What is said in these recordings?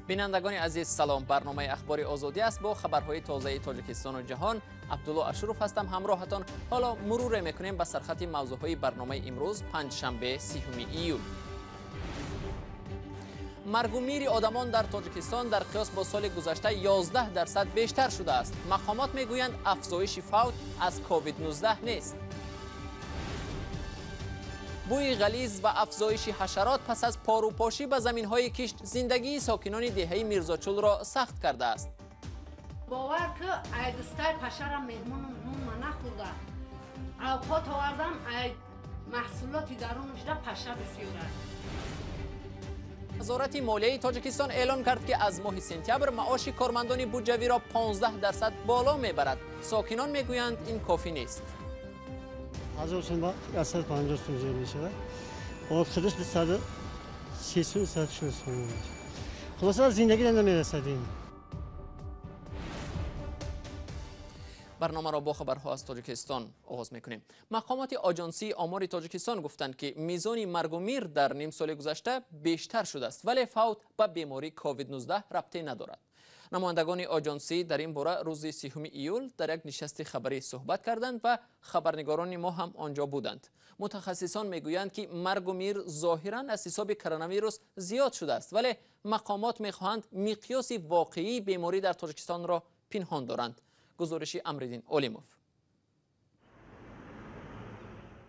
Бинандагони азиз, салом. Барномаи Ахбори Озодӣ аст бо хабарҳои тозаи Тоҷикистону ҷаҳон. Абдулло Ашуров ҳастам ҳамроҳатон. Ҳоло муруре мекунем ба сархати мавзӯъҳои барномаи имрӯз, панҷшанбе, 30 июл. Маргу мири одамон дар Тоҷикистон дар қиёс бо соли гузашта 11% бештар шудааст. Мақомот мегӯянд, афзоиши фавт аз COVID-19 нест. Бӯи ғализ ва афзоиши ҳашарот пас аз порупошӣ ба заминҳои кишт зиндагии сокинони деҳаи Мирзочулро сахт кардааст. Бовар ки, айдистай пашара меҳмонум нунма нахӯрда. Авқот овардам, ай маҳсулоти дарунашда паша бисёр аст. Вазорати молияи Тоҷикистон эълон кард, ки аз моҳи сентябр маоши кормандони буҷавиро 15% боло мебарад. Сокинон мегӯянд, ин кофӣ нест. 1000 сум ба 150 сум зиёд мешавад. Худаш 230 сум, 140 сум мешавад. Хулоса, зиндагӣ намерасад ин. Барномаро бо хабарҳо аз Тоҷикистон оғоз мекунем. Мақомоти Оҷонсии омори Тоҷикистон гуфтанд, ки мизони маргу мир дар нимсоли гузашта бештар шудааст, вале фавт ба бемории COVID-19 рабте надорад. Намояндагони оҷонсӣ дар ин бора рӯзи 30 июл дар як нишасти хабарӣ суҳбат карданд ва хабарнигорони мо ҳам он ҷо буданд. Мутахассисон мегӯянд, ки маргу мир зоҳиран аз ҳисоби коронавирус зиёд шудааст, вале мақомот мехоҳанд миқёси воқеии беморӣ дар Тоҷикистонро пинҳон доранд. Гузориши Амриддин Олимов.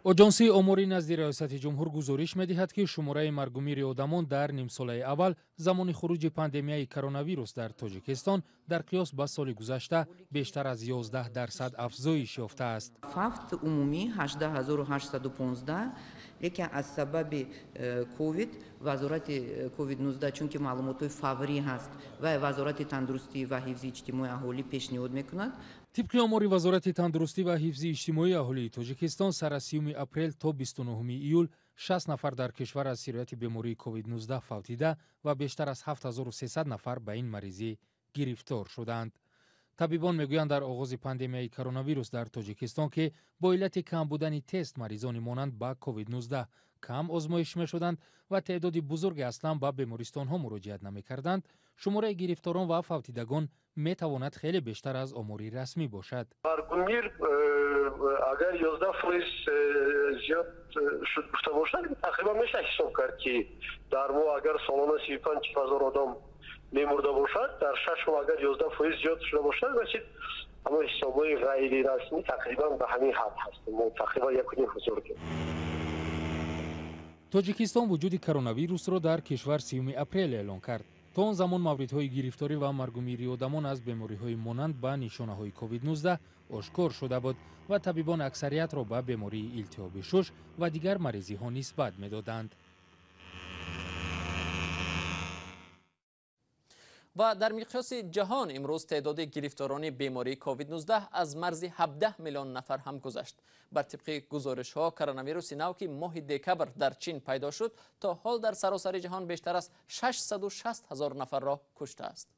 Оҷонсии оморӣ назди Раёсати ҷумҳур гузориш медиҳад, ки шумораи маргумири одамон дар нимсолаи аввал замони хуруҷи пандемияи коронавирус дар Тоҷикистон дар қиёс ба соли гузашта бештар аз 11% афзоиш ёфтааст. Фавт умумӣ 18 815, лекин аз сабаби ковид, вазорати ковид-19, чунки маълумотҳои фаврӣ ҳаст ва Вазорати тандурустӣ ва ҳифзи иҷтимоии аҳолӣ пешниҳод мекунад. Тибқи омори Вазорати тандурустӣ ва ҳифзи иҷтимоии аҳолии Тоҷикистон, сар аз 30 апрел то 29 июл 60 нафар дар кишвар аз сирояти бемории COVID-19 фавтида ва бештар аз 7300 нафар ба ин маризӣ гирифтор шуданд. Табибон мегӯянд, дар оғози пандемияи коронавирус дар Тоҷикистон, ки бо иллати кам будани тест маризони монанд ба COVID-19 кам озмоиш мешуданд ва теъдоди бузурге аслан ба бемористонҳо муроҷиат намекарданд, шумораи гирифторон ва фавтидагон метавонад хеле бештар аз омори расмӣ бошад. Маргумир агар 11% зиёд шуд гуфта бошад, тақрибан мешавад ҳисоб кард, ки дар моҳ агар солона 35-40 ҳазор одам мемурда бошад, дар 6 моҳ агар 11% зиёд шуда бошад, значит, ҳамон ҳисобҳои ғайрирасмӣ тақрибан ба ҳамин ҳад ҳаст, мо тақрибан 1,5 ҳазор. Тоҷикистон вуҷуди коронавирусро дар кишвар 30 апрел эълон кард. То он замон мавридҳои гирифторӣ ва маргумири одамон аз бемориҳои монанд ба нишонаҳои COVID-19 ошкор шуда буд ва табибон аксариятро ба бемории илтиҳоби шуш ва дигар маризиҳо нисбат медоданд. Ва дар миқёси ҷаҳон имрӯз теъдоди гирифторони бемории COVID-19 аз марзи 17 миллион нафар ҳам гузашт. Бар тибқи гузоришҳо, коронавируси нав, ки моҳи декабр дар Чин пайдо шуд, то ҳол дар саросари ҷаҳон бештар аз 660 ҳазор нафарро куштааст.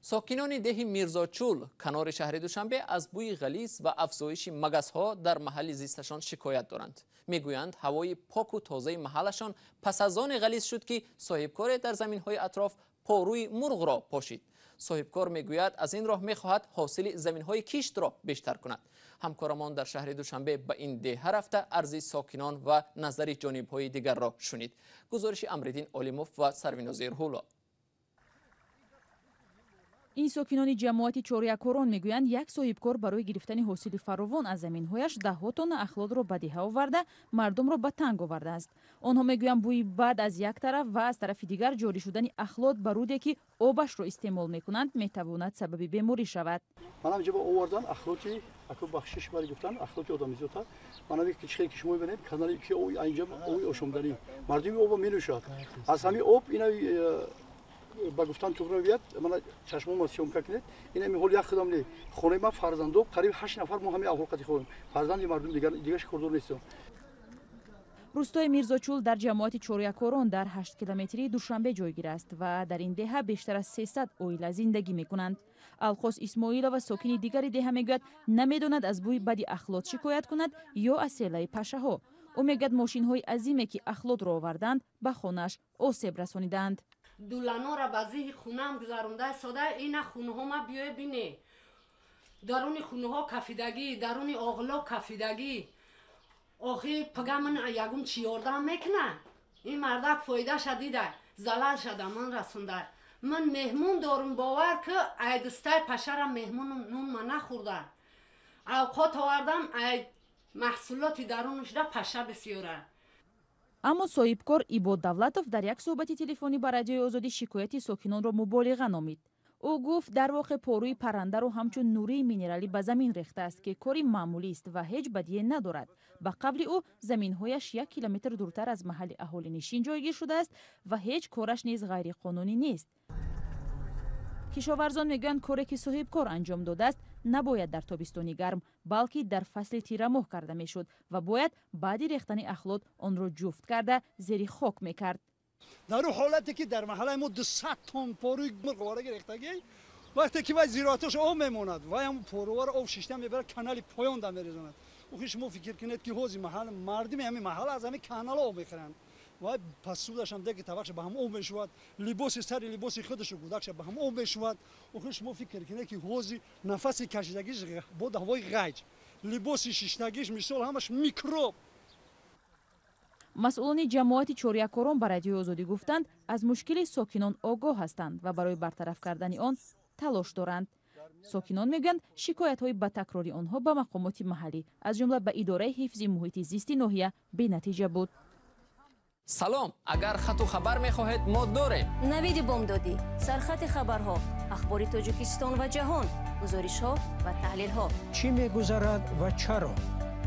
Сокинони деҳи Мирзочул канори шаҳри Душанбе аз бӯи ғализ ва афзоиши магасҳо дар маҳалли зисташон шикоят доранд. Мегӯянд, ҳавои поку тозаи маҳаллашон пас аз оне ғализ шуд, ки соҳибкоре дар заминҳои атроф порӯи мурғро пошид. Соҳибкор мегӯяд, аз ин роҳ мехоҳад ҳосили заминҳои киштро бештар кунад. Ҳамкорамон дар шаҳри Душанбе ба ин деҳа рафта, арзи сокинон ва назари ҷонибҳои дигарро шунид. Гузориши Амриддин Олимов ва Сарвинозир Ҳуло. Ин сокинони ҷамоати Чорякорон мегӯянд, як соҳибкор барои гирифтани ҳосили фаровон аз заминҳояш даҳҳо тонна ахлотро ба деҳа оварда, мардумро ба танг овардааст. Онҳо мегӯянд, бӯи бад аз як тараф ва аз тарафи дигар ҷорӣ шудани ахлот ба руде, ки обашро истеъмол мекунанд, метавонад сабаби беморӣ шавад. Манам ҷоба овардан ахлоти, аку бахшиш бари гуфтан, ахлоти одамизота. Манам ки чихел ки шумо мебинед, канали ки инҷа оби ошомданӣ, мардуми обо менӯшад. Аз ҳамин об ина ба гуфтан туғри мебиёд. Мана чашмома съёмка кунед. Ин ҳами ҳол як худам не, хонаи ман, фарзандо қариб ҳашт нафар, мо ҳами аҳолқати хӯрем, фарзанди мардум, дигаш кордор нестем. Рӯстои Мирзочул дар ҷамоати Чорякорон дар 8 километрии Душанбе ҷойгир аст ва дар ин деҳа бештар аз 300 оила зиндагӣ мекунанд. Алқос Исмоилова, сокини дигари деҳа, мегӯяд, намедонад аз бӯи бади ахлот шикоят кунад ё аз селаи пашаҳо. Ӯ мегӯяд, мошинҳои азиме, ки ахлотро оварданд, ба хонааш осеб расонидаанд. Дуланора ба зиҳи хунаам гузаронда сода, ина хунаҳома биёе бине. Даруни хунаҳо кафидагӣ, даруни оғло кафидагӣ. Охи пага ман ягон чӣ ёрдам мекуна? Ин мардак фоидаша дида, залал шада ман расонда. Ман меҳмон дорум, бовар ки ай дастай пашара меҳмонум нун ма нахӯрда. Авқот овардам, ай маҳсулоти дарунашда паша бисёра. Аммо соҳибкор Ибод Давлатов дар як суҳбати телефонӣ ба Радиои Озодӣ шикояти сокинонро муболиға номид. Ӯ гуфт, дар воқеъ порӯи паррандаро ҳамчун нурии минералӣ ба замин рехтааст, ки кори маъмулист ва ҳеҷ бадие надорад. Ба қавли ӯ, заминҳояш 1 километр дуртар аз маҳалли аҳолинишин ҷойгир шудааст ва ҳеҷ кораш низ ғайриқонунӣ нест. Кишоварзон мегӯянд, коре ки соҳибкор анҷом додааст, набояд дар тобистони гарм, балки дар фасли тирамоҳ карда мешуд ва бояд баъди рехтани ахлот онро ҷуфт карда зери хок мекард. Дар он ҳолате ки дар маҳаллаи мо 200 тонн порӯи мурғвораги рехтагӣ, вақте ки вай зироатош об мемонад, вай ҳам порӯваро об шишта мебарад, канали поён да мерезонад. Охи шумо фикр кунед, ки ҳози маҳал мардими ҳамин маҳалла аз ҳамин канала об мехӯранд. Вай посудашам, деги табақша ба ҳам об мешувад, либоси сари либоси худашо кӯдакша ба ҳам об мешувад. Охи шумо фикр кунед, ки ҳози нафаси кашидагиш бо ҳавои ғайҷ, либоси шиштагиш, мисол, ҳамаш микроб. Масъулони ҷамоати Чорякорон ба Радиои Озодӣ гуфтанд, аз мушкили сокинон огоҳ ҳастанд ва барои бартараф кардани он талош доранд. Сокинон мегӯянд, шикоятҳои ба такрори онҳо ба мақомоти маҳаллӣ, аз ҷумла ба идораи ҳифзи муҳити зисти ноҳия, бенатиҷа буд. Салом, агар хату хабар мехоҳед, мо дорем. Навиди бомдодӣ, сархати хабарҳо, ахбори Тоҷикистон ва ҷаҳон, гузоришҳо ва таҳлилҳо. Чӣ мегузарад ва чаро?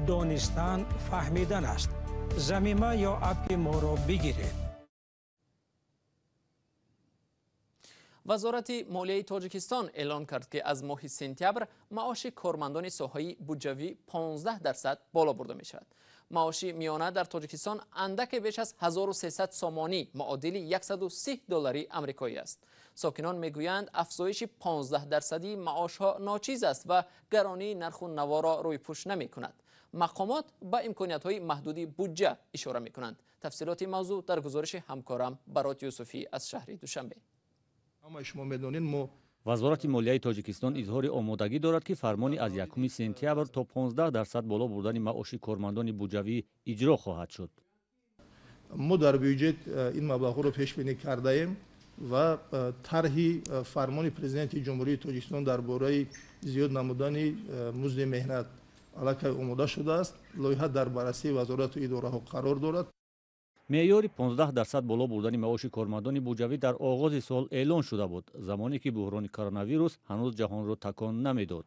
Донистан фаҳмидан аст. Замима ё аппи моро бигиред. Вазорати молияи Тоҷикистон эълон кард, ки аз моҳи сентябр маоши кормандони соҳаи буҷавӣ 15% боло бурда мешавад. Маоши миёна дар Тоҷикистон андаке беш аз 1300 сомонӣ, муодили 130 доллари амрикоӣ аст. Сокинон мегӯянд, афзоиши 15 дарсадии маошҳо ночиз аст ва гаронии нарху наворо рӯйпӯш намекунад. Мақомот ба имкониятҳои маҳдуди буҷа ишора мекунанд. Тафсилоти мавзӯъ дар гузориши ҳамкорам Барот Юсуфӣ аз шаҳри Душанбе. Ҳамаи шумо медонед, мо Вазорати молияи Тоҷикистон изҳори омодагӣ дорад, ки фармони аз 1 сентябр то 15% боло бурдани маоши кормандони буҷавӣ иҷро хоҳад шуд. Мо дар бюҷет ин маблағҳоро пешбинӣ кардаем ва тарҳи фармони Президенти Ҷумҳурии Тоҷикистон дар бораи зиёд намудани музди меҳнат аллакай омода шудааст. Лоиҳа дар баррасии вазорату идораҳо қарор дорад. Меъёри 15% боло бурдани маоши кормандони буҷавӣ дар оғози сол эълон шуда буд, замоне ки буҳрони коронавирус ҳанӯз ҷаҳонро такон намедод.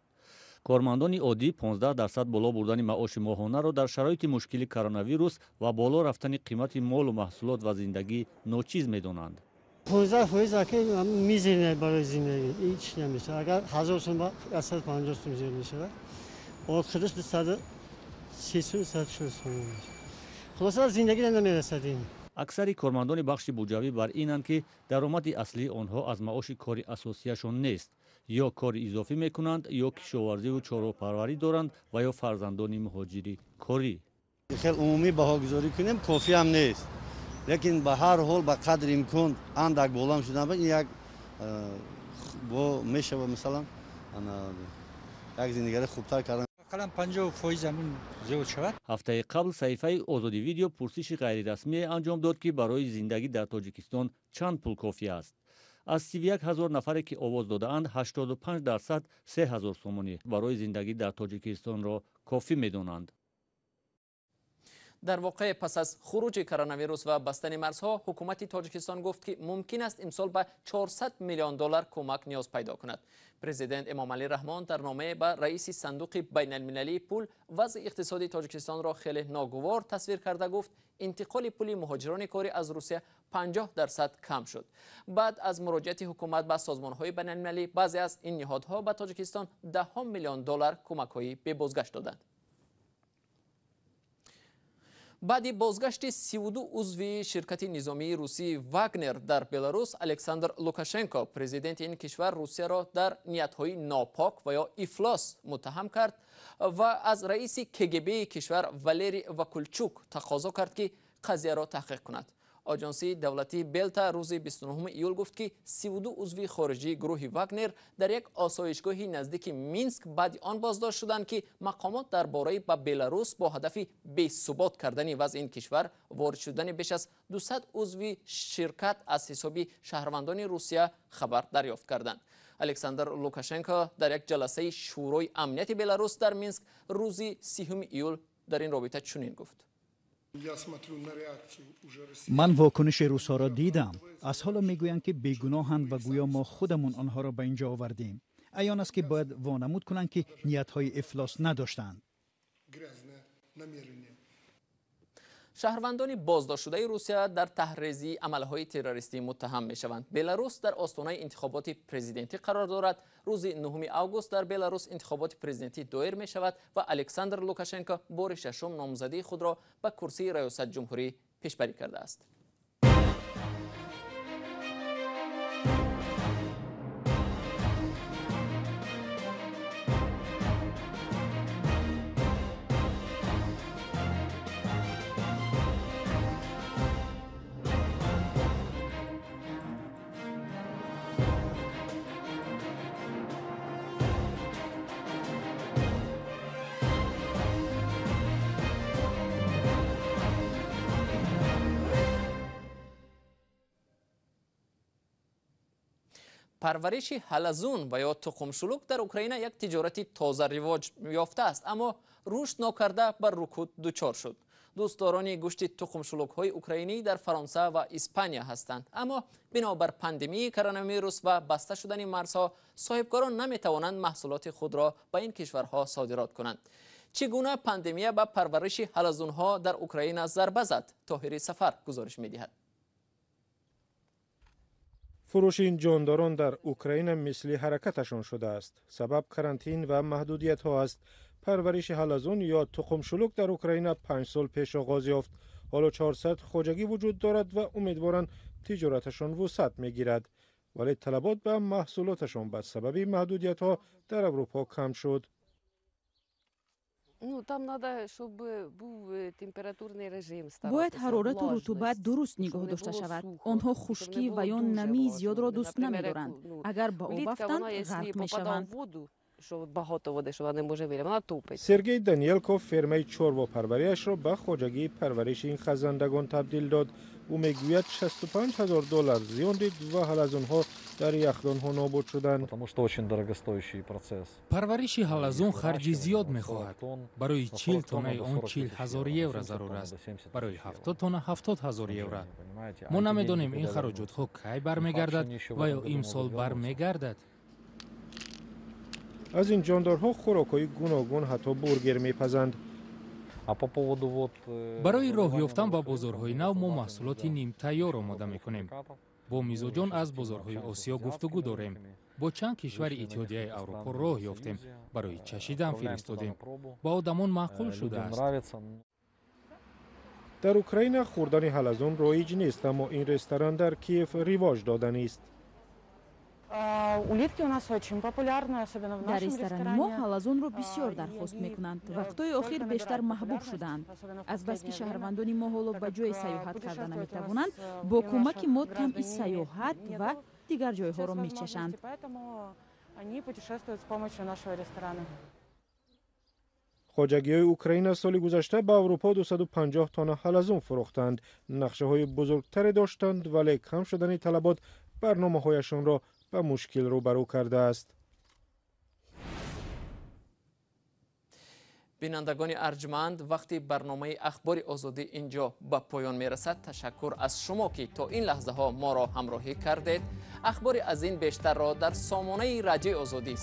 Кормандони оддӣ 15% боло бурдани маоши моҳонаро дар шароити мушкили коронавирус ва боло рафтани қимати молу маҳсулот ва зиндагӣ ночиз медонанд. 15% аки мизерне барои зиндагӣ, ҳеч намешавад. Агар 1000 сум, ба 150 сум зиёд мешавад, худаш 230 сум, 140 сум мешавад. Хулоса, зиндагӣ намерасад ин. Аксари кормандони бахши буҷавӣ бар инанд, ки даромади аслии онҳо аз маоши кори асосияшон нест: ё кори изофӣ мекунанд, ё кишоварзиву чорвопарварӣ доранд ва ё фарзандони муҳоҷири корӣ. Хел умумӣ баҳогузорӣ кунем, кофӣ ҳам нест, лекин ба ҳар ҳол ба қадри имкон андак болам шудан ин як бо мешава, мисалан, як зиндагиро хубтар кардан. Ақаллан 50% ҳамин зиёд шавад. Ҳафтаи қабл саҳифаи Озодӣ Видео пурсиши ғайрирасмие анҷом дод, ки барои зиндагӣ дар Тоҷикистон чанд пул кофӣ аст. Аз 31 000 нафаре, ки овоз додаанд, 85% 3000 сомонӣ барои зиндагӣ дар Тоҷикистонро кофӣ медонанд. Дар воқеъ, пас аз хуруҷи коронавирус ва бастани марзҳо, ҳукумати Тоҷикистон гуфт, ки мумкин аст имсол ба 400 миллион доллар кӯмак ниёз пайдо кунад. Президент Эмомалӣ Раҳмон дар номае ба раиси Сандуқи байналмилалии пул вазъи иқтисоди Тоҷикистонро хеле ногувор тасвир карда гуфт, интиқоли пули муҳоҷирони корӣ аз Русия 50% кам шуд. Баъд аз муроҷиати ҳукумат ба созмонҳои байналмилалӣ, баъзе аз ин ниҳодҳо ба Тоҷикистон даҳҳо миллион доллар кӯмакҳои бебозгашт доданд. Баъди бозгашти 32 узви ширкати низомии русии Вагнер дар Беларус, Александр Лукашенко, президенти ин кишвар, Русияро дар ниятҳои нопок ва ё ифлос муттаҳам кард ва аз раиси КГБ кишвар Валерий Вакулчук тақозо кард, ки қазияро таҳқиқ кунад. Оҷонсии давлатии Белта рӯзи 29 июл гуфт, ки 32 узви хориҷии гурӯҳи Вагнер дар як осоишгоҳи наздики Минск баъди он боздошт шуданд, ки мақомот дар бораи ба Беларус бо ҳадафи бесубот кардани вазъи ин кишвар ворид шудани беш аз 200 узви ширкат аз ҳисоби шаҳрвандони Русия хабар дарёфт карданд. Александр Лукашенко дар як ҷаласаи Шӯрои амнияти Беларус дар Минск рӯзи 30 июл дар ин робита чунин гуфт. Ман вокуниши русҳоро дидам. Аз ҳоло мегӯянд, ки бегуноҳанд ва гӯё мо худамон онҳоро ба инҷо овардем. Аён аст, ки бояд вонамуд кунанд, ки ниятҳои ифлос надоштанд. Шаҳрвандони боздоштшудаи Русия дар таҳрезии амалҳои террористӣ муттаҳам мешаванд. Беларус дар остонаи интихоботи президентӣ қарор дорад. Рӯзи 9 август дар Беларус интихоботи президентӣ доир мешавад ва Александр Лукашенко бори шашум номзадии худро ба курсии раёсат ҷумҳурӣ пешбарӣ кардааст. Парвариши ҳалазун ва ё тухмшулук дар Украина як тиҷорати тоза ривоҷ ёфтааст, аммо рушд нокарда ба рукуд дучор шуд. Дӯстдорони гӯшти тухмшулукҳои украинӣ дар Фаронса ва Испания ҳастанд, аммо бинобар пандемияи коронавирус ва баста шудани марзҳо соҳибкорон наметавонанд маҳсулоти худро ба ин кишварҳо содирот кунанд. Чӣ гуна пандемия ба парвариши ҳалазунҳо дар Украина зарба зад, Тоҳири Сафар гузориш медиҳад. Фурӯши ин ҷондорон дар Украина мисли ҳаракаташон шудааст. Сабаб карантин ва маҳдудиятҳо аст. Парвариши ҳалазун ё тухмшулук дар Украина 5 сол пеш оғоз ёфт. Ҳоло 400 хоҷагӣ вуҷуд дорад ва умедворанд, тиҷораташон вусъат мегирад, вале талабот ба маҳсулоташон ба сабаби маҳдудиятҳо дар Аврупо кам шуд. Ну, там надо, чтобы був температурный режим. Бояд ҳарорату рутубат дуруст нигоҳ дошта шавад. Онҳо хушкӣ ва ё намии зиёдро дӯст намедоранд. Агар ба об афтанд, ғарқ мешаванд. Що багато води, що вона не може вилити, вона топить. Сергей Даниелков фермаи чорвопарвариашро ба хоҷагии парвариши ин хазандагон табдил дод. Ӯ мегӯяд, 65 ҳазор доллар зиён дид ва ҳалазунҳо дар яхдонҳо нобуд шуданд. Потому что очень дорогостоящий процесс. Парвариши ҳалазун харҷи зиёд мехоҳад. Барои 40 тоннаи он 40 ҳазор евро зарур аст, барои 70 тонна 70 ҳазор евро. Мо намедонем, ин хароҷотҳо кай бармегардад ва ё имсол бармегардад. Аз ин ҷондорҳо хӯрокҳои гуногун, ҳатто бургер мепазанд. А по поводу вот Барои роҳ ёфтан ба бозорҳои нав мо маҳсулоти нимтайёр омода мекунем. Бо мизоҷон аз бозорҳои Осиё гуфтугӯ дорем. Бо чанд кишвари Иттиҳодияи Аврупо роҳ ёфтем, барои чашидан фиристодем, ба одамон маъқул шудааст. Дар Украина хӯрдани ҳалазун роиҷ нест, аммо ин ресторан дар Киев ривоҷ доданист. Улитки у нас очень популярны, особенно в Дар нашем ресторани мо ресторане. ҳалазунро бисёр дархост мекунанд. Вақтҳои охир бештар маҳбуб шудаанд. Азбаски шаҳрвандони мо ҳоло ба ҷое сайёҳат карда наметавонанд, бо кӯмаки мо тамъи сайёҳат ва дигар ҷойҳоро мечашанд. Поэтому они путешествуют с помощью нашего ресторана. Хоҷагиҳои Украина соли гузашта ба Аврупо 250 тонна ҳалазун фурӯхтанд. Нақшаҳои бузургтаре доштанд, вале кам шудани талабот барномаҳояшонро ба мушкил рӯбарӯ кардааст. Бинандагони арҷманд, вақти барномаи Ахбори Озодӣ ин ҷо ба поён мерасад. Ташаккур аз шумо, ки то ин лаҳзаҳо моро ҳамроҳӣ кардед. Ахбори аз ин бештарро дар сомонаи Радиои Озодӣ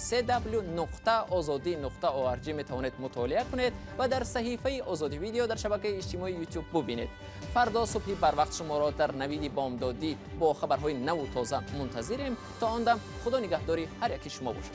cw.ozodi.org метавонед мутолиа кунед ва дар саҳифаи Озодӣ Видео дар шабакаи иҷтимоии Ютуб бубинед. Фардо субҳи барвақт шуморо дар Навиди бомдодӣ бо хабарҳои наву тоза мунтазирем. То он дам Худо нигаҳдори ҳар яки шумо бошад.